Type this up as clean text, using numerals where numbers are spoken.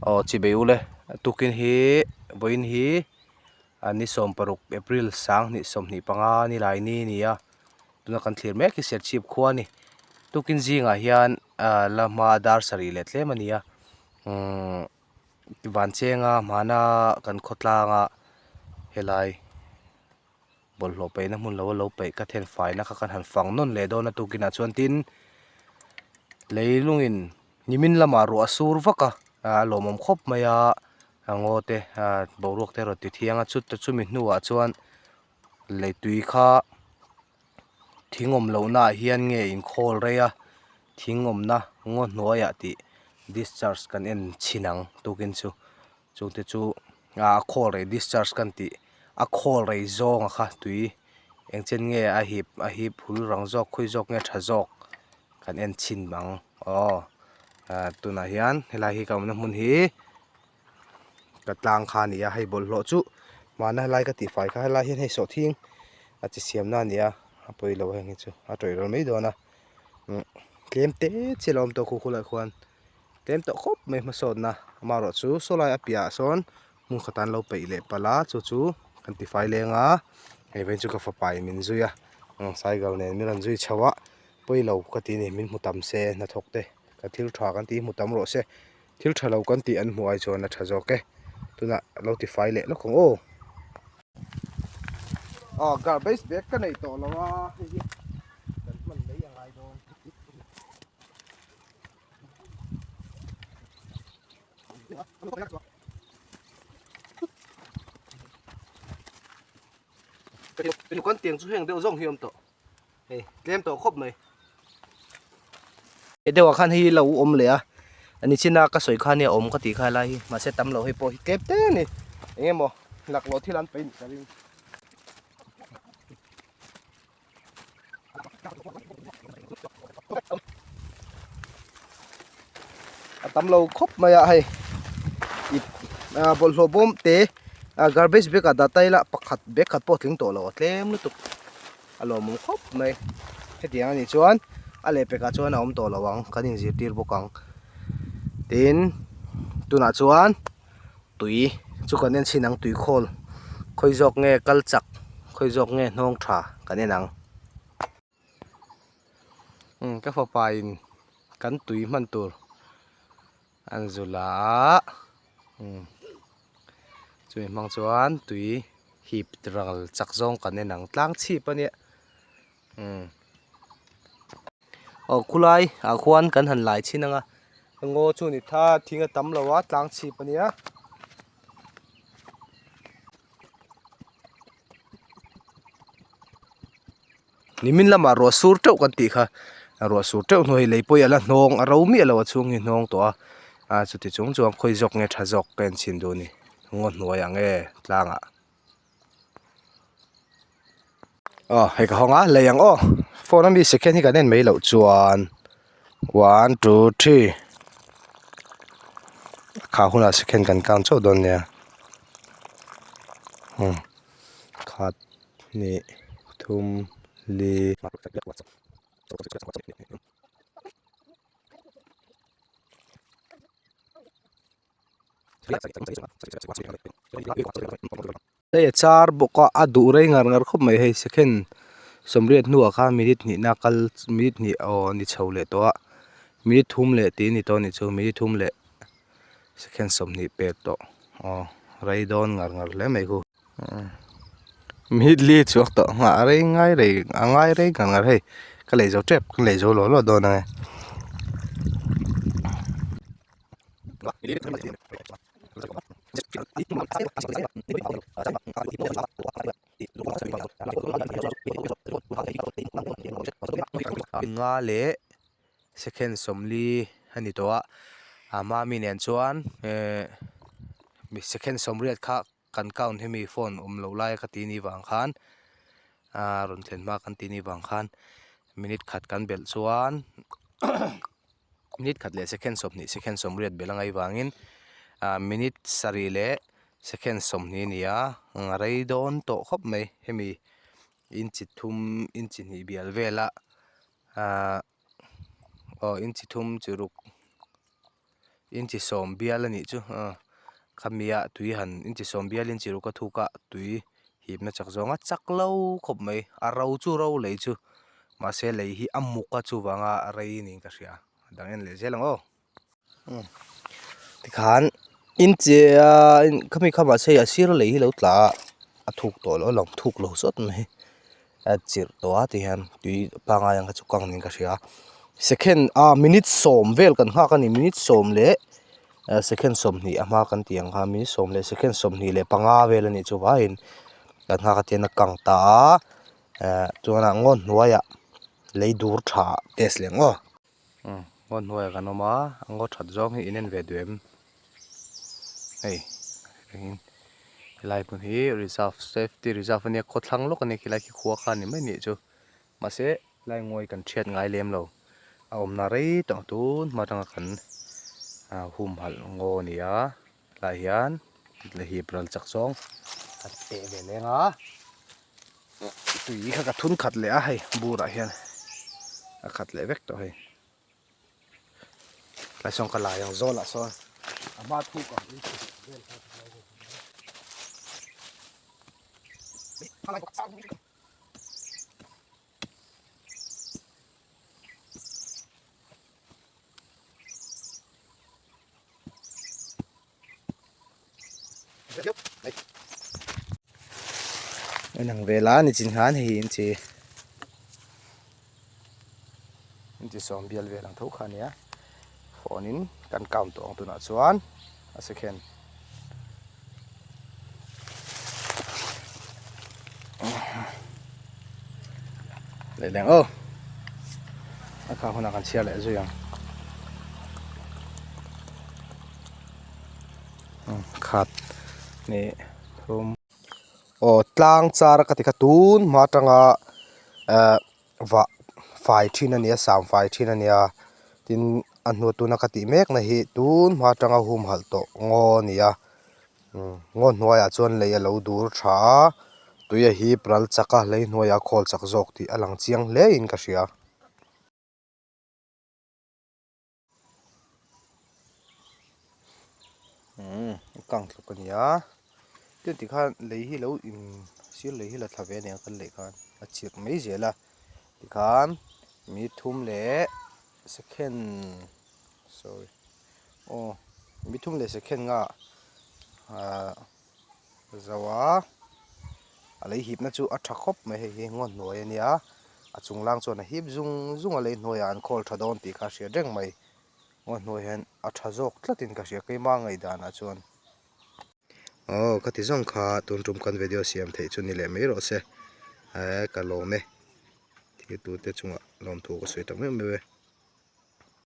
Aw chibei ule tukin hi vawiin hi ni 16 April 2025 ni lai ni a ni a tuna kan thlir mek hi Serchhip khua a ni tukin zingah hian ah la hma dar sarih leh tlem a ni a umm Vanchenga hmana kan khawtlanga helai. Bawlhhlawh paihna hmun lo a lo paih ka then faina kha kan han fang nawn leh dawn a tukinah chuan tin leilungin nimin lamah ruah a sur vak a a lawmawm khawp mai a a ngaw te ah boruak te a rawn ti thiang a chute chumi hnuah chuan lei tui kha thing awm lohna ah hian nge inkhawl rei a thing awmna ngaw hnuaiah tih discharge kan en chhin ang tukin chu. Chungte chu a khawl rei discharge kan tih a khawl rei zawng a kha tui eng chen nge a hip a hip hul rang zawk khawi zawk nge tha zawk kan en chhin ang aw ah tunah hian helai hi ka awmna hmun hi ka tlang kha a ni a hei bawlhhlawh chu mahna helai ka tihfai kha helai hian hei sawhthing a chi siamna a ni a a pawilo heng hi chu a tawih ral mai dawn a tlem te chiah a lo awm tawh khu khulaiah khuan. Tlem tawh khawp mai hmasawnna amaherawh chu saw lai a piahah sawn hmun khat an lo peih leh palh a chu chu kan ti fai leng a hei veng chu ka fapa in min zui a cycle nen min rawn zui chho a pawilo ka ti a ni min hmu tam se hnathawk te ka thil tha kan tih hi hmu tam rawh se thil tha lo kan tih an hmuh ai chuan a tha zawk e tunah lo ti fai leh lawk ang aw. Aw garbage bag ka nei tawh lo a hei hi kan hman mai a ngai dawn. Kan tiang chu heng deuh zawng hi a awm tawh hei tlem tawh khawp mai he deuhah khan hei lo awm leh a ani chin a ka sawi kha nia awm ka tih kha helai hi mahse tam loh hei pawh hi tlem te a ni eng emaw laklawh thil an paih ka ring. A tam lo khawp mai a hei ip ah bawlhhlawh bawm te ah garbage bag ah dah ta ila pakhat bag khat pawh a tling tawh lo a tlem lutuk a lawmawm khawp mai hetiang anih chuan a lehpekah chuan a awm tawh lo ang kan inzirtir bawk ang tin tunah chuan. Tui chu kan en chhin ang tui khawl khawi zawk nge kal chak khawi zawk nge hnawng tha kan en ang umm ka fapa in kan tui hman tur an zu la a umm chumi hmang chuan tui hip ral chak zawng kan en ang tlang chhip a nia umm aw khulai ah khuan kan han lai chhin ang a ngaw chu ni tha thing a tam lo a tlang chhip a nia. Nimin lamah ruah sur teuh kan tih kha ruah sur teuh hnuai lei pawh hi a la hnawng a ro miah lo a chhung hi hnawng tawh a ah chuti chung chuan khawi zawk nge tha zawk ka en chhin duh a ni ngaw hnuai ang e tlangah. Aw hei ka hawng a lei ang aw phone ami second hi kan en mai loh chuan one two three a khah hunah second kan count chauh dawn nia umm khat hnih thum li. Hei a char bawk a a duh rei ngar ngar khawp mai hei second sawmriat hnuah khan minute hnihna kal minute hnih aw a ni chho leh tawh a minute thum leh tih a ni tawh a nih chu minute thum leh second sawmhnih pek tawh aw rei dawn ngar ngar hle mai khu. Minute li chhuak tawh nghah rei ngai rei a ngai rei ngar ngar hei ka lei zo tep ka lei zo lo lo dawn ang e. Nga leh second sawmli a ni tawh a a hma mi nen chuan ehh second sawmriat kha kan count hemi phone awm loh lai ka tih ni vang khan ah rawn thlen hma kan tih ni vang khan minute khat kan belh chuan minute khat leh second sawmhnih second sawmriat belh a ngaih vangin ah minute sarih leh second sawmhnih a ni a a rei dawn tawh khawp mai hemi inchi thum inchi hnih bial vela ah aw inchi thum chi ruk. Inchi sawm bial a nih chu aw khami ah tui han inchi sawm bial inchi ruk a thuk a tui hipna chak zawng a chak lo khawp mai a ro chu ro lei chu mahse lei hi a muk a chuvanga rei niin ka hria a dang en leh zel ang aw. Tikhan inchi a khami kha mahse a sir lei hi lo tla a a thuk tawh lo a lang thuk lo sawt mai a chirh tawh a tihian tui pangai ang kha chu kang niin ka hria second ah minute sawm vel kan nghak a ni minute sawm leh second 20 a hma kan tih ang kha minute 10 leh second 25 vel a nih chu vaiin kan nghak a tihian a kang ta a eh chuan ah ngaw hnuaiah lei dur tha test leh ang aw. Ngaw hnuaiah kan awm a a ngaw that zawng hi in en ve duh em hei engin helai hmun hi reserve safety reserve ania khawthlang lawk ania khilai khi khua kha ni mai nih chu mahse helai ngawi kan thiat ngai lem lo a awmna rei tawh tun hma atanga kan humhalh ngaw a ni a helai hian hip ral chak zawng a teh ve leng a. Tui kha ka thun khat leh a hei burah hian a khat leh vek tawh hei tlai sawn ka lai ang zawl ah sawn a hma thuk ang in vel kha En ang vel a nichin khan hei in chi in chi sawm bial vel ang tho kha ania phone in kan count tawh ang tunah chuan a second leh leng aw a kha hunah kan chhiar leh zui ang. Khat nih thum aw tlang char ka ti kha tun hma atanga ehh vah fai thin a ni a sam fai thin a nia tin a hnu tuna ka tih mek na hi tun hma atanga humhalh tawh ngaw a ni a ngaw hnuaiah chuan lei a lo dur tha a tui a hip ral chak a lei hnuaiah a khawl chak zawk tih a lang chiang hle in ka hria. Umm kang tluk a ni a tin tikhan lei hi lo in sir lei hi la thla ve aniang kan lei khan a chirh mai zel a tikhan mi thum leh second sorry aw mi thum leh second nga ahh zo a a lei hipna chu a tha khawp mai hei hi ngaw hnuai a nia a chung lang chuan a hip zung zung a lei hnuaiah an khawl tha dawn tih kha a hriat reng mai ngaw hnuai hian a tha zawk tlatin ka hria keima ngaihdanah chuan. Aw ka ti zawng kha tun tum kan video siam theih chu ni leh mai rawh se eh ka lawm e thiltute chungah lawmthu ka sawi tak meuh meuh e.